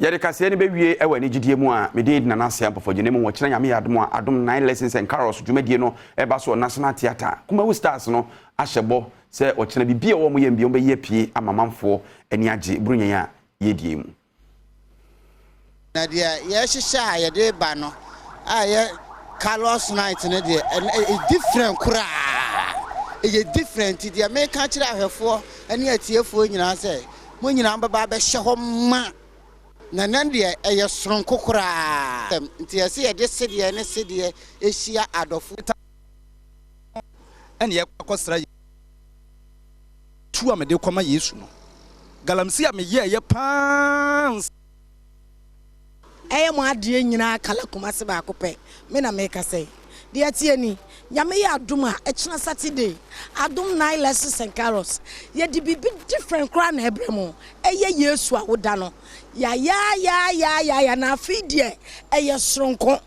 Yɛde kaseɛ no bɛwie wɔ anigyedie mu a mede redi Nana Aseɛ Ampofo Gyene mu wɔ kyena Nyame yɛ adom a Adom 9 Lessons and Carols dwumadie no ɛba so wɔ National Theatre. Kumawu Stars no ahyɛ bɔ sɛ ɔkyena biribi a ɛwɔ wɔn yam biara wɔbɛyi apue ama amanfoɔ ani agye Buronya yi a yɛredie yi mu. Na deɛ yɛhyehyɛ a yɛde reba no a ɛyɛ Carlos night no deɛ ɛno ɛyɛ different koraa ɛyɛ different nti deɛ meka kyerɛ ahwɛfoɔ ne atiefoɔ nyinaa sɛ mo nyinaa mobɛba abɛhyɛ hɔ ma na ɛnɛ deɛ ɛyɛ soronko koraa nti ɛsɛ yɛde sedeɛ ne sedeɛ hyia adɔfo. Ɛna yɛkɔ akɔsra Yesu. Tu a mede rekɔma Yesu no, galamsey a meyɛeɛ pa ara ansa. Ɛyɛ mo adeɛ nyinaa kala Kumasi baako pɛ me na mekasa yi. Deɛ ɛteɛ ni, Nyame yɛ adom a ɛkyena Saturday, Adom 9 Lessons and Carols, yɛde biribi different koraa na ɛbrɛ mo, ɛyɛ Yesu awoda no. Yayaayaayaayaa na afei deɛ ɛyɛ soronko.